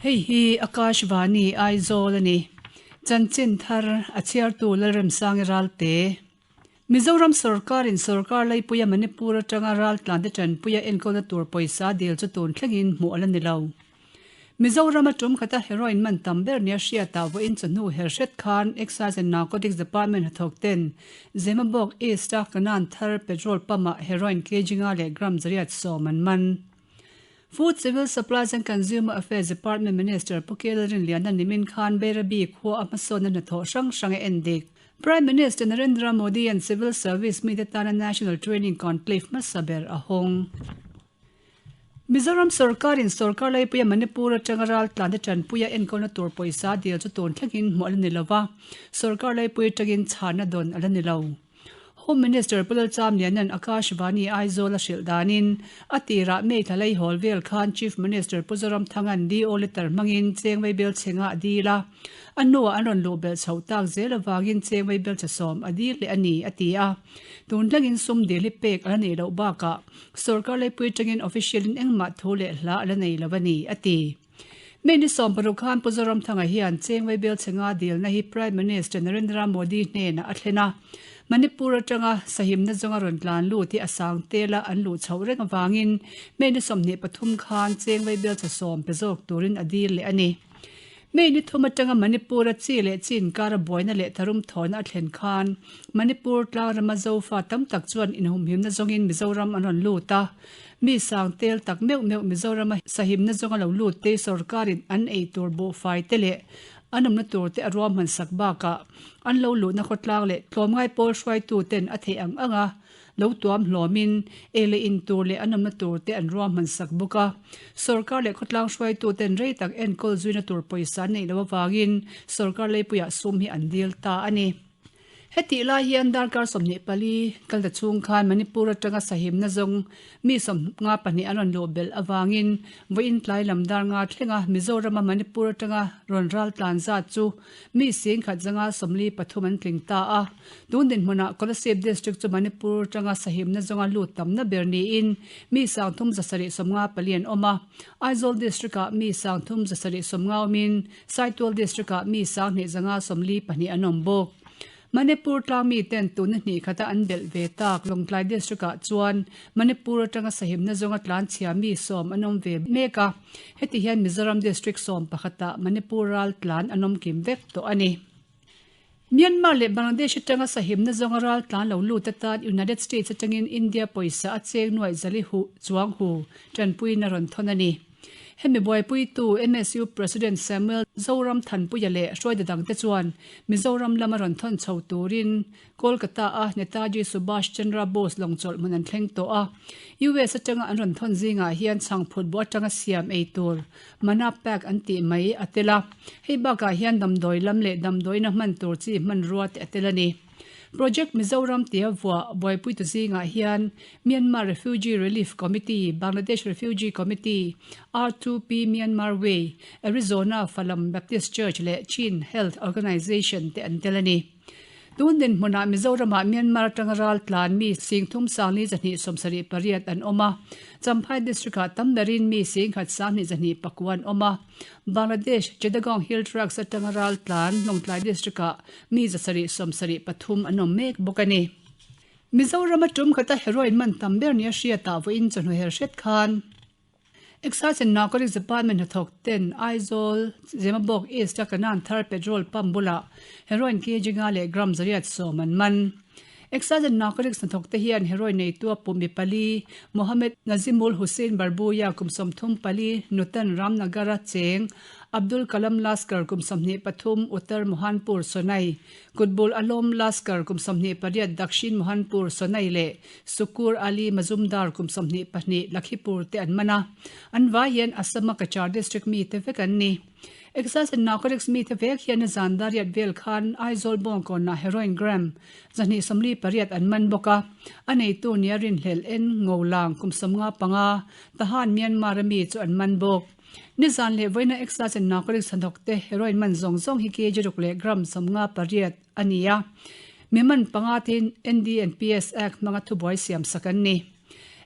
Hei hi Akashvani Aizawl a ni. Chanchin thar a chhiartu Lalremsangi Ralte. Mizoram sawrkarin sawrkar laipuia Manipur atanga raltlante tanpuia enkawlna tur pawisa dil chu tun thlengin hmuh a la ni lo. Mizorama tum khata heroin man tam ber nia hriatah vawiin chawhnu her hret khan Excise and Narcotics Department hnathawk ten Zemabawk East-a Kanan thar petrol pump-ah heroin kg nga leh gram 110 an man. Food, Civil Supplies and Consumer Affairs Department Minister Pu Kela Rinliana nimin khan Bairabi khua a hmasawnna hnathawh hrang hrang a en dik. Prime Minister Narendra Modi an Civil Service mite tana National Training Conclave hmasa ber a hawng. Mizoram sawrkarin sawrkar laipuia Manipur atanga raltlante tanpuia enkawlna tur pawisa dil chu tun thlengin hmuh a la ni lova, sawrkar laipui atangin chhanna dawn a la ni lo. Home Minister Pu Lalchamliana'n Akashvani Aizawl a hrilh danin, a tirah May thla lei hawl vel khan Chief Minister Pu Zoramthanga'n DO letter hmangin Chengvei bel chhengah a dil a, a hnuah an rawn luh belh chhoh tak zel avangin Chengvei bel chhe sawm a dil leh a ni, a ti a. Tun thlengin sum dil hi pek a la neih loh bakah sawrkar leipui atangin official-in engmah thu leh hla a la nei lo a ni, a ti. May ni 16 khan Pu Zoramthanga hian Chengvei Belchhenga dilna hi Prime Minister Narendra Modi hnenah a thlen a. Manipur atanga sahimna zawnga rawn tlan lut hi a sang tela an luh chhoh reng avangin May ni 23 khan Chengvei Belchhe sawm pe zawk turin a dil leh a ni. May ni thum atanga Manipur-a chi leh chi inkara buaina leh tharum thawhna a thlen khan Manipur tlangrama Zofa tam tak chuan inhumhimna zawngin Mizoram an rawn lut a. Mi sang tel tak meuh meuh Mizorama sahimna zawnga lo lut te sorkarin an ei tur buhfai te leh an awmna tur te a ruahman sak bakah an lo luhna khawtlang leh tlawmngai pawl hruaitu ten a theih ang anga lo tuam hlawmin ei leh in tur leh an awmna tur te an ruahman sak bawk a. Sorkar leh khawtlang hruaitu ten rei tak enkawl zuina tur pawisa an neih loh avangin sorkar leipuiah sum hi an dil ta a ni. Hetih lai hian darkar 24 kal ta chhung khan Manipur atanga sahimna zawng mi 52 an rawn luh belh avangin vawiin tlai lam dar nga thlenga Mizorama Manipur atanga rawn ral tlan zat chu mi 1,143 an tling ta a. Tun dinhmunah Kolasib District chu Manipur atanga sahimna zawnga lut tamna ber niin mi 3,754 an awm a. Aizawl District-ah mi 3,750 awmin Saitual District-ah mi 2,542 an awm bawk. Manipur tlang miten tuna hnih khata an belh ve tak Lawngtlai District-ah chuan Manipur atanga sahimna zawnga tlanchhia mi sawm an awm ve mek a, heti hian Mizoram District sawm pakhatah Manipur ral tlan an awm kim vek tawh a ni. Myanmar leh Bangladesh atanga sahimna zawnga ral tlan lo lut atan United States atangin India pawisa a cheng nuaih zali huh chuang hu tanpuiin a rawn thawn a ni. Hemi buaipuitu MSU President Samuel Zoram Thanpuia leh hruaida dangte chuan Mizoram lama rawn thawn chho turin Kolkata-a Netaji Subhash Chandra Bose lawngchawlh hmun an thleng tawh a. US atanga an rawn thawn zingah hian chhangphut bu atanga siam ei tur Mana Pack an tih mai a tel a. Hei bakah hian damdawi lam leh damdawiina hman tur chi hmanrua te a tel a ni. Project Mizoram tia vuah buaipuitu zingah hian Myanmar Refugee Relief Committee, Bangladesh Refugee Committee, R2P Myanmar Way, Arizona Falam Baptist Church leh Chin Health Organization te an tel a ni. Tun dinhmunah Mizoramah Myanmar atanga ral tlan mi 3 278 an awm a, Champhai District-ah tam berin mi 1,229 an awm a. Bangladesh, Chittagong Hill Tracts atanga ral tlan Lawngtlai District-ah mi 773 an awm mek bawk a ni. Mizorama tum khata heroin man tam ber nia hriatah vawiin chawhnu her hret khan Excise and Narcotics Department hnathawk ten Aizawl, Zemabawk East a Kanan thar petrol pump bulah heroin kg nga leh gram 110 an man. Excise and Narcotics hnathawk te hian heroin neitu a pum mi pali, Mohammed Nazimul Hussain Barbuya kum 34, Nutan Ramnagar-a cheng, Abdul Kalam Laskar kum 23, Uttar Mohanpur, Sonai, Kutbul Alom Laskar kum 28, Dakshin Mohanpur, Sonai leh Sukur Ali Mazumdar kum 22, Lakhipur te an man a. An vai hian Assam-a Cachar District mite vek an ni. Excise and Narcotics mite vek hian a zan dariat vel khan Aizawl Bawngkawnah heroin gram 248 an man bawk a. A neitu nia rinhlelh en Ngolang kum 55, Tahan Myanmar-a mi chu an man bawk. Nizan leh vawiina Excise and Narcotics hnathawk te heroin man zawng zawng hi kg ruk leh gram 58 a ni a. Mi man panga te hi NDNPS Act hmanga thubuai siamsak an ni.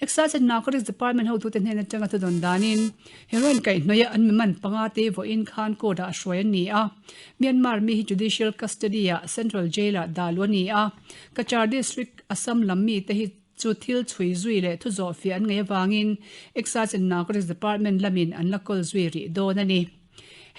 Excise and Narcotics Department hotute hnen atanga thudawn danin heroin kaihhnawih a an mi man panga te vawiin khan court ah hruai an ni a. Myanmar mi hi judicial custody ah Central Jail ah dah luh a ni a. Cachar District Assam lam mi te hi chu thil chhui zui leh thu zawhfiah an ngaih avangin Excise and Narcotics Department lamin an la kawl zui rih dawn a ni.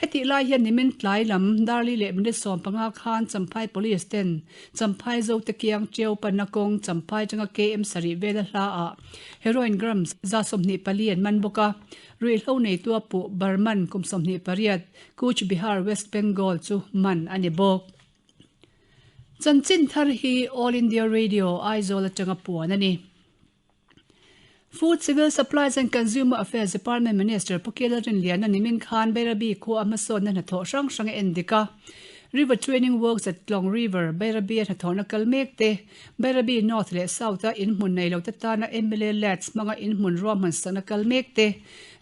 Hetih lai hian nimin tlai lam Darli leh minute 15 khan Champhai Police ten Champhai Zote kiang Tiau panna kawng Champhai atanga KM sarih vela hla ah heroin gram 24 an man bawk a. Ruihhlo neitu a puh Barman kum 28 Cooch Behar West Bengal chu man a ni bawk. Chanchin thar hi All India Radio Aizawl atanga puan a ni. Food, Civil Supplies and Consumer Affairs Department Minister Pu Kela Rinliana nimin khan Bairabi khua a hmasawnna hnathawh hrang hrang a en dik a. River Training Works at Tlawng River, Bairabi a hnathawhna kal mek te, Bairabi North leh South a inhmun nei lo te tana mla Lads hmanga inhmun ruahman sakna kal mek te,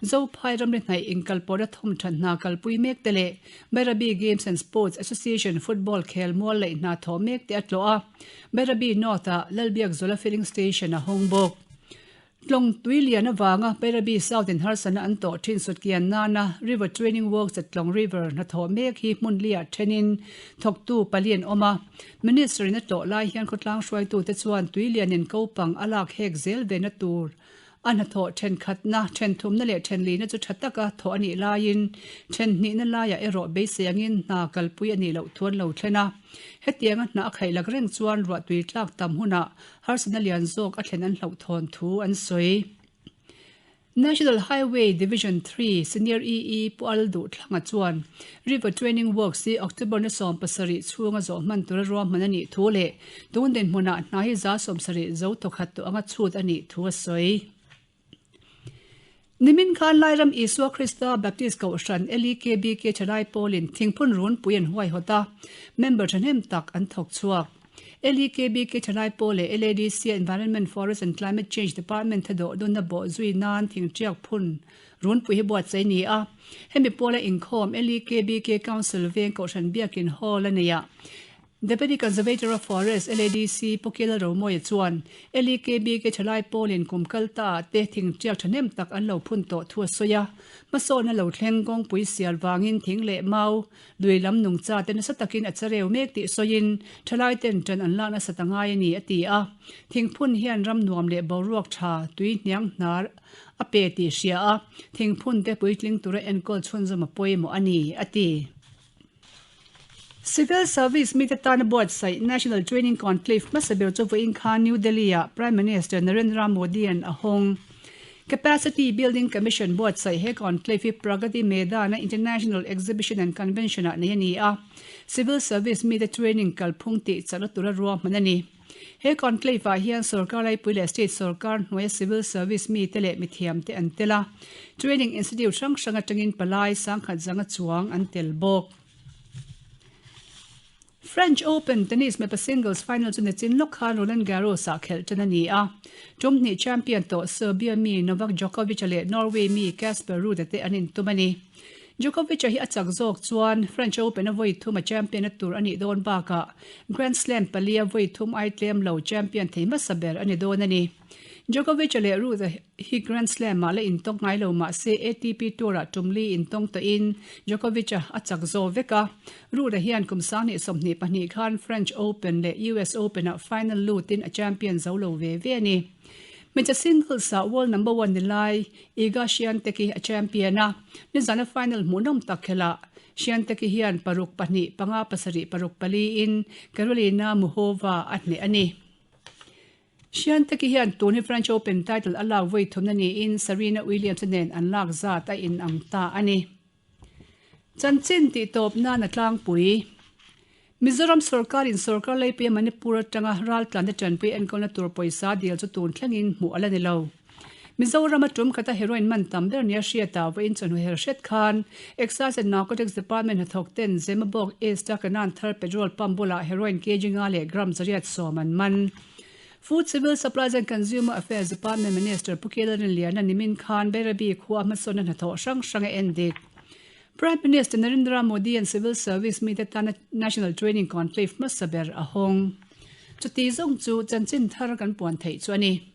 Zophai ramri hnaih inkalpawhna thawmthat hna kalpui mek te leh Bairabi Games and Sports Association Football khel mual laih hna thawh mek te a tlawh a. Bairabi North-ah Lalbiakzawla Filling Station a hawng bawk. Tlawng tui lian avanga Bairabi South in harsatna an tawh thin sutkian nana River Training Works at Tlawng River hnathawh mek hi hmun liah thenin thawktu pali an awm a. Minister in a tlawh lai hian khawtlang hruaitute chuan tui lianin kopang a lak hek zel vena tur A hnathawh thenkhatna, thenthumna leh thenlihna chu tha taka thawh a nih laiin thenhnihna laiah erawh beisei angin hna kalpui a nih loh thu an lo thlen a. Hetianga hna a khaih lak reng chuan ruahtui tlak tam hunah harsatna lian zawk a thlen an hlauhthawn thu an sawi. National Highway Division Three Senior EE Pu Al Duhthlanga chuan River Training Works hi October ni 17 chhunga zawh hman tura ruahman a nih thu leh Tun dinhmunah hna hi 70% zo thawkhat tawh anga chhut a nih thu a sawi. Nimin khan Lairam Isua Krista Baptist Kohhran, LEKBK, Thalai Pawlin thingphun runpui an huaihawt a, member thahnem tak an thawk chhuak. LEKBK Thalai Pawl leh LADC Environment, Forest and Climate Change Department thadawh dunna bawh zui nan thingtiak phun runpui hi buatsaih a ni a. Hemi pawla inkhawm LEKBK Council veng Kohhran Biakin Hall a neih ah Deputy Conservator of Forest, LADC, Pu Kil Romawia chuan LEKBK thalai pawlin kum kal ta ah te thingtiak thahnem tak an lo phun tawh thu a sawi a. Hmasawnna lo thleng kawngpui sial vangin thing leh mau, lui lam nungcha te nasa takin a chareu mek tih sawiin thalai ten tan an lak nasat a ngai a ni a ti a. Thingphun hian ram nuam leh boruak tha, tui hniang hnar a pe tih hria a, thingphun te puitling tura enkawl chhunzawm a pawimawh a ni a ti. Civil Service mite tana buatsaih National Training Conclave hmasa ber chu vawiin khan New Delhi-ah Prime Minister Narendra Modi-a'n a hawng. Capacity Building Commission buatsaih he conclave hi Pragati Maidan-a International Exhibition and Convention-ah nei a ni a, Civil Service mite training kalphung tih chakna tura ruahman a ni. He conclave-ah hian sorkar laipui leh state sorkar hnuaia civil service mite leh mithiamte an tel a, training institute hrang hrang atangin palai sangkhat zanga chuang an tel bawk. French Open tennis mipa singles final chu nichin lawk khan Roland Garros-ah khelh tan a ni a. Tum hnih champion tawh Serbia mi Novak Djokovic-a leh Norway mi Casper Ruud-a te an intum a ni. Djokovic-a hi a chak zawk chuan French Open-a vawi thum a champion a tur a nih dawn bakah Grand Slam palia vawi thum ai tlem lo champion thei hmasa ber a ni dawn a ni. Djokovic-a leh Ruud-a hi Grand Slam-ah la intawk ngai lo mah se ATP Tour-ah tum li intawng tawhin Djokovic-a a chak zawk vek a. Ruud-a hian kum 2022 khan French Open leh US Open-ah final lutin a champion zo lo ve ve a ni. Hmeichhe singles-ah world number one ni lai Iga Swiatek hi a champion a, nizana final hmuhnawm tak khelhah Swiatek hian paruk pahnih panga pasarih paruk pali in Karolina Muchova a hneh a ni. Swiatek hian tun hi French Open title a lak vawi thumna niin Serena Williams nen an lak zat a inang ta a ni. Chanchin tih tawp nan a tlangpui. Mizoram sorkarin sorkar leipuia Manipur atanga raltlante tanpui enkawlna tur pawisa dil chu tun thlengin hmuh a la ni lo. Mizorama tum khata heroin man tam ber nia hriata vawiin chawhnu her hret khan Excise and Narcotics Department hnathawk ten Zemabawk East a Kanan thar petrol pump bulah heroin kg nga leh gram 110 an man. Food, Civil Supplies and Consumer Affairs Department Minister Pu Kelarin Liana nimin khan Bairabi khua hmasawnna hnathawh hrang hrang a en dik. Prime Minister Narendra Modi an Civil Service mite tana National Training Conclave hmasa ber a hawng. Chuti zawng chu chanchin thar kan puan theih chu a ni.